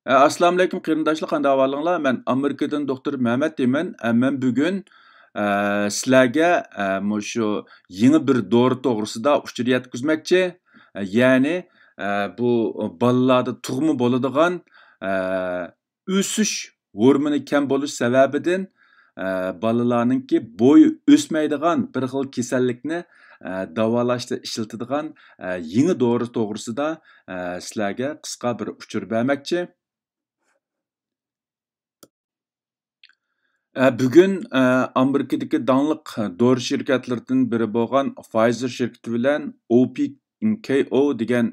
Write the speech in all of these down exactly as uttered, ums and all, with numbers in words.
ئە، ئەسسالامۇئەلەيكۇم قېرىنداشلار، قانداق ئەھۋالىڭلار؟ مەن ئامېرىكىدىن دوختۇر مەمەت دەيمەن. ئە، مەن بۈگۈن، ئە، سىلەرگە، ئە، مۇشۇ يېڭى بىر دورا توغرىسىدا ئۇچۇر يەتكۈزمەكچى. ئە، يەنى، ئە، بۇ بالىلاردا تۇغما بولىدىغان، ئە، ئۆسۈش ھورمونى كەم بولۇش سەۋەبىدىن، ئە، بالىلارنىڭكى بويى ئۆسمەيدىغان بىر خىل كېسەللىكنى، ئە، داۋالاشتا ئىشلىتىدىغان، ئە، يېڭى دورا توغرىسىدا، ئە، سىلەرگە قىسقا بىر ئۇچۇر بەرمەكچى. ئە، بۈگۈن، ئە، ئامېرىكىدىكى داڭلىق دورا شىركەتلىرىدىن بىرى بولغان Pfizer شىركىتى بىلەن O P K O دېگەن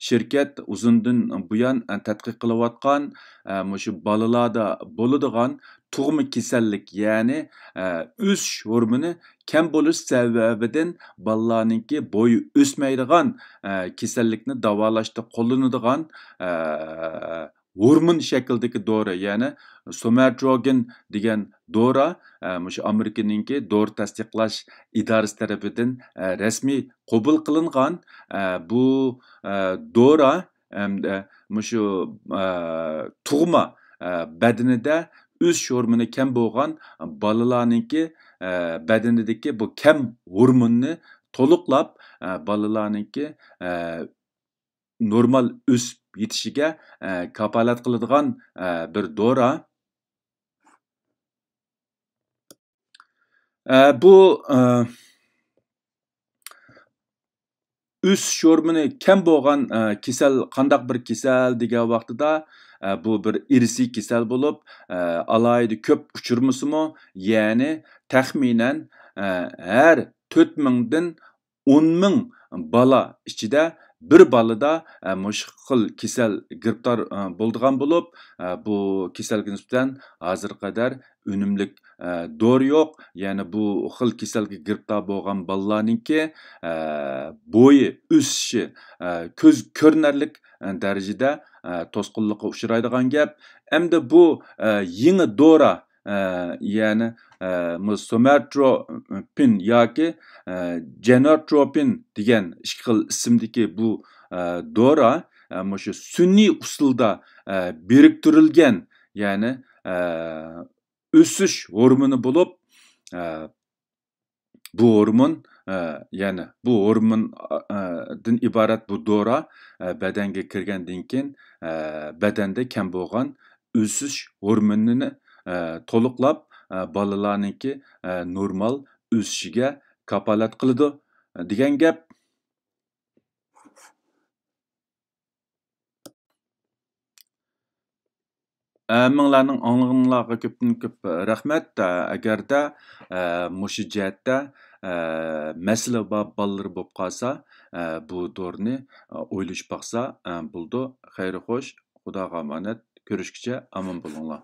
شىركەت ئۇزۇندىن بۇيان، ئە، تەتقىق قىلىۋاتقان، ئە، مۇشۇ بالىلاردا بولىدىغان تۇغما كېسەللىك، يەنى، ئە، ئۆسۈش ھورمونى كەم بولۇش سەۋەبىدىن بالىلارنىڭكى بويى ئۆسمەيدىغان، ئە، كېسەللىكنى داۋالاشتا قوللىنىدىغان، ئە، ھورمون شەكلىدىكى دورا، يەنى سوماتروگىن دېگەن دورا، ئە، مۇشۇ ئامېرىكىنىڭكى دورا تەستىقلاش ئىدارىسى تەرىپىدىن، ئە، رەسمىي قوبۇل قىلىنغان، ئە، بۇ، ئە، دورا ھەمدە مۇشۇ، ئە، تۇغما، ئە، بەدىنىدە ئۆسۈش ھورمونى كەم بولغان بالىلارنىڭكى، ئە، بەدىنىدىكى بۇ كەم ھورموننى تولۇقلاپ، ئە، بالىلارنىڭكى، ئە، نورمال ئۆسۈپ يېتىشىگە، ئە، كاپالەت قىلىدىغان، ئە، بىر دورا. ئە، بۇ، ئە، ئۆسۈش ھورمونى كەم بولغان، ئە، كېسەل قانداق بىر كېسەل دېگەن ۋاقتىدا، ئە، بۇ بىر ئىرسىي كېسەل بولۇپ، ئە، ئالاھىدە كۆپ ئۇچرىمىسىمۇ، يەنى تەخمىنەن، ئە، ھەر تۆت مىڭدىن ئون مىڭ بالا ئىچىدە بىر بالىدا، ئە، مۇشۇ خىل كېسەل گىرىپتار، ئە، بولىدىغان بولۇپ، ئە، بۇ كېسەلگە نىسبەتەن ھازىرغا قەدەر ئۈنۈملۈك، ئە، دورا يوق. يەنى بۇ خىل كېسەلگە گىرىپتار بولغان بالىلارنىڭكى، ئە، بويى ئۆسۈشى، ئە، كۆز كۆرۈنەرلىك، ئە، دەرىجىدە، ئە، توسقۇنلۇققا ئۇچرايدىغان گەپ. ئەمدى بۇ، ئە، يېڭى دورا، ئە، يەنى، ئە، مۇ-، سوماتروپىن ياكى، ئە، جېنوتروپىن دېگەن ئىككى خىل ئىسىمدىكى بۇ، ئە، دورا، ئە، مۇشۇ سۈنئىي ئۇسۇلدا، ئە، بىرىكتۈرۈلگەن، يەنى، ئە، ئۆسۈش ھورمونى بولۇپ، ئە، بۇ ھورمون، ئە، يەنى بۇ ھورمون، ئە، دىن ئىبارەت بۇ دورا، ئە، بەدەنگە كىرگەندىن كېيىن، ئە، بەدەندە كەم بولغان ئۆسۈش ھورمونىنى، ئە، تولۇقلاپ، ئە، بالىلارنىڭكى، ئە، نورمال ئۆسۈشىگە كاپالەت قىلىدۇ، دېگەن گەپ. ھەممىڭلارنىڭ ئاڭلىغىنىڭلارغا كۆپتىن كۆپ رەھمەت. ئەگەردە، ئە، مۇشۇ جەھەتتە، ئە، مەسىلە بار بالىلىرى بولۇپ قالسا، ئە، بۇ دورىنى، ئە، ئويلىشىپ باقسا، ئە، بولىدۇ. خەير خوش، خۇداغا ئامانەت، كۆرۈشكىچە ئامان بولۇڭلار.